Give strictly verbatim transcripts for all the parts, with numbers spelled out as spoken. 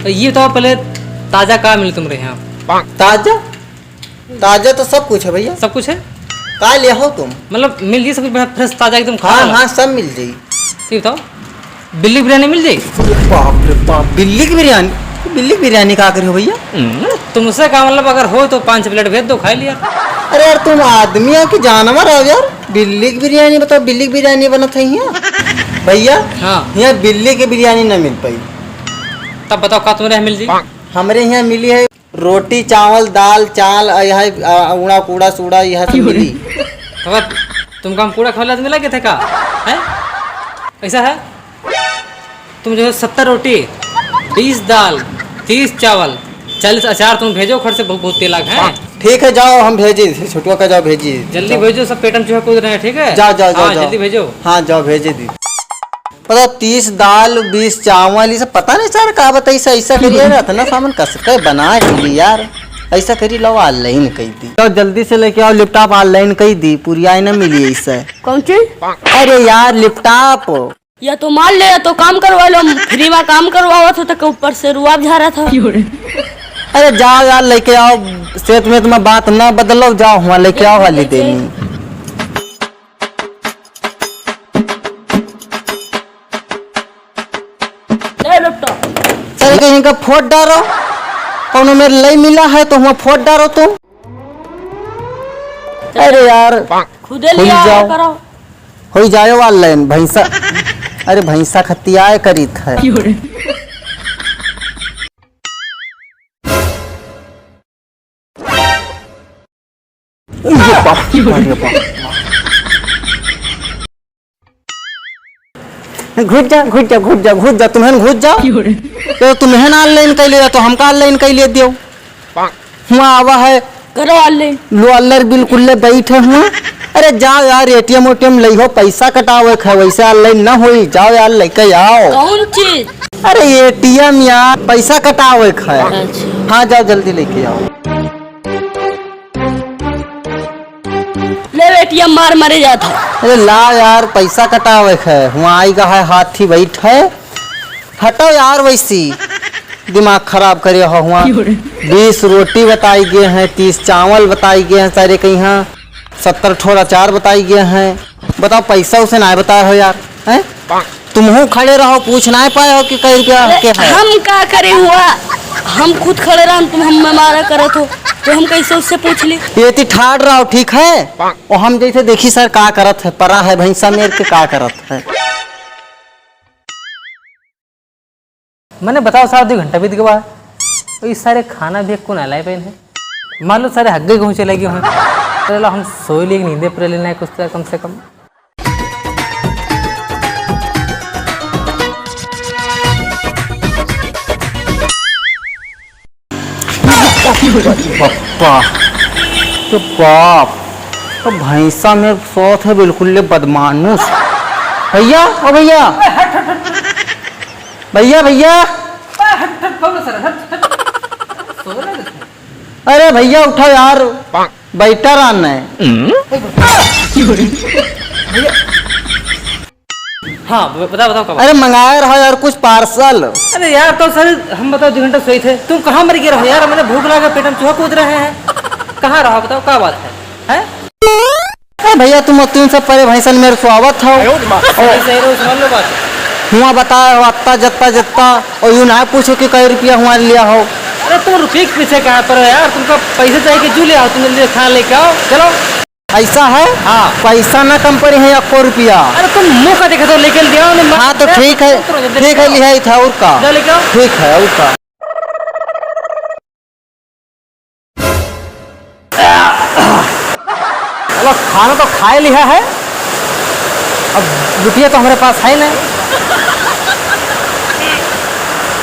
ये बताओ पहले, ताजा का मिली तुमरे यहाँ? ताजा? ताजा तो सब कुछ है भइया। सब कुछ है? का लेहो तुम? मतलब मिल जाई सब कुछ बढ़िया fresh ताजा एकदम खाए हाँ, वाला? हाँ, सब मिल जाई। ये बताओ, बिल्ली की बिरयानी मिल जाई? बाप रे बाप, बिल्ली की बिरयानी? बिल्ली की बिरयानी का करिहो भइया? हम्म, तुमसे का मतलब, अगर हो तो पाँच छह plate भेज दो, खाई लिया। अरे यार, तुम आदमी हो कि जानवर हो यार? बिल्ली की बिरयानी बताओ, बिल्ली की बिरयानी बनत है यहाँ? भइया, हाँ। यहाँ बिल्ली की बिरयानी ना मिल पाई। तब बताओ का तुम्हरे यहाँ मिल जाई? हमरे यहाँ मिली है रोटी, चावल, दाल, चाल, अ, यह, अ, उड़ा, कूड़ा, सूड़ा, यह सब मिली। तो तुमका हम कूड़ा खवाले आदमी लगे थे का? हैं? ऐसा है? तुम जो है सत्तर रोटी, बीस दाल, तीस चावल, चालीस अचार तुम भेजो, खर्च से बहुत, बहुत तेल लाग है। ठीक है, जाओ, हम भेजी, छोटुआ का जाओ, भेजी। जल्दी जाओ। भेजो, सब पेट में चूहा कूद रहे हैं, ठीक है? जाओ, जाओ, जाओ, हाँ, जाओ। जल्दी भेजो। हाँ, जाओ, भेजे दी। पता, तीस दाल, बीस चावल, ये सब पता नहीं सर का बताई, ऐसा, ऐसा करिए ना, इतना सामान कस के बना के ली यार, ऐसा करी लो, online कई दी। तो जल्दी से लेके आओ laptop, online कई दी, पूरी आई ना मिली ऐसा। कौन चीज? अरे यार, laptop। या तो मान ले, या तो काम करवा लो, free में काम करवावत हो तो के ऊपर से रुआब झारा था। अरे जाओ यार, लेके आओ, सेत में तुम्हें बात ना बदलो, जाओ हुआ लेके आओ वाली देनी। ले laptop। सर, कहीं का फोड़ डारो, कौनो मेरे लई मिला है तो हुआ फोड़ डारो तुम। अरे यार, खुदे खुल लिया जाओ। करो। होई जाए online भैंसा। अरे भैंसा खतियाए करीत है। अरे बाप, अरे बाप। घुस जा, घुस जा, घुस जा, घुस जा, तुम्हें घुस जा। क्यों रे? तो तुम्हें ना online कइले, तो हमका online कइले दियो। हुआ आवा है। करो online। लो अल्लर बिल्कुल ले बैठे हुआ। अरे जाओ यार, ATM ओटीएम लइहो, पैसा कटावे के है, वैसे online ना होई। जाओ यार, लेके आओ। कौन चीज? अरे ATM यार, पैसा कटावे के है। अच्छा। हाँ, जाओ जल्दी लेके आओ। ले बेटिया, मार मरे जात है। अरे ला यार, पैसा कटावे है, हुआ आई गा है, हाथी बैठ है। हटो यार, वैसी दिमाग खराब करे हो हुआ। क्यों रे? बीस रोटी बताई गए हैं, तीस चावल बताई गए हैं, सारे कहीं हाँ सत्तर ठोर अचार बताई गए हैं। बताओ, पैसा उसे ना बताए हो यार, हैं? तुमहू खड़े रहो, पूछ ना पाए हो कि कई रुपया अरे, के है? हम का करे हुआ, हम खुद खड़े रहन, तुम हमें मारा करत हो, तो हम कैसे उससे पूछ ली? ये ती ठाड़ रहो, ठीक है? और हम जैसे देखी सर का करत है, परा है भैंसा मेर के का करत है। मने बताओ साहब, दो घंटा बीत गवा है, तो इस सारे खाना भी एको ना लाए पाइन है। मान लो सारे हग्गे कहूँ चले गए हैं, तो चलो हम सोई लिए, नींदे पर लेना है कुछ तो कम से कम। बप्पा, तो बाप, तो भैंसा में सौत है बिल्कुल ले बदमानुस। भैया, ओ भैया, भैया, भैया। अरे भैया उठो यार, बैठा रहना है। हाँ, ब-, बताओ, बताओ, का बात? अरे, मंगाए रहो यार कुछ parcel। अरे यार, तो सर, हम बताओ, दो घंटा सोई थे, तुम कहाँ मर गए रहो यार? मैंने भूख लगा, पेट में चूहा कूद रहे हैं। कहाँ रहो, बताओ, का बात है? हैं? अरे भैया, तुम, तुम सब परे भैंसन मेरे स्वागत हो। सही, सही रहो, समझ लो बात। हुआ बताए हो, अत्ता, जत्ता, जत्ता, और यूं ना पूछो कि कई रुपया हुआ लिया हो। अरे, तुम रुपये के पीछे कहाँ पर हो यार? तुमको पैसे चाहिए कि जू ले आओ, तुम जल्दी खाना लेके आओ, चलो। ऐसा है? हाँ। पैसा ना कम पड़ी है, एको रुपया। अरे तुम मुंह का देखा तो लेके दिया ना, हाँ, तो ठीक है, ठीक है, लिहाई था, और का? जा लेके आओ। ठीक है, और का? चलो, खाना तो खाए लिया है, अब रुपया तो हमारे पास है ना।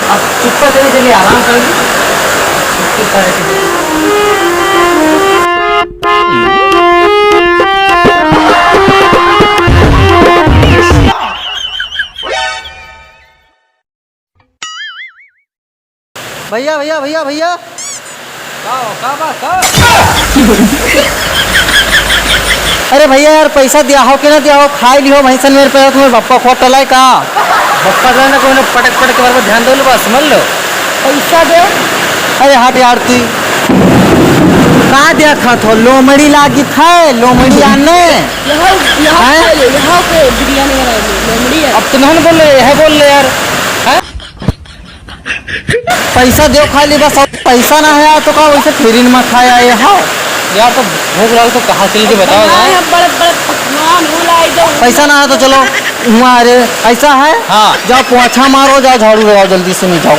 अब चुप्पा चली चली आराम करेगी। चुप्पा रह के। भैया, भैया, भैया, भैया। का हो, का बा, का? अरे भैया यार, पैसा दिया हो कि ना दिया हो, खाई लियो भैंसन मेरे पैसा, तुम्हें बप्पा खोट लाए का? बप्पा जो है ना, कोई ना पटक पटक के बार बार ध्यान दो लो, बस समझ लो। पैसा दे। अरे हट यार तू। का देखत हो? लोमड़ी लागित है, लोमड़ी आने। यहाँ, यहाँ हैं? पे, यहाँ पे बिरयानी बना ली, लोमड़ी है। अब तुमहन बोल ले, यह बोल ले यार। हैं? पैसा देव खाली बस, और पैसा ना है तो का वैसे free में खाए आए हो? यार तो भूख लगे तो कहाँ चल के बताओ ना, यार। हम बड़े, बड़े पकवान बुलाई दो। पैसा ना है तो चलो, वहाँ अरे ऐसा है, हाँ। जाओ पोछा मारो, जाओ झाड़ू लगाओ, जल्दी से नहीं जाओ।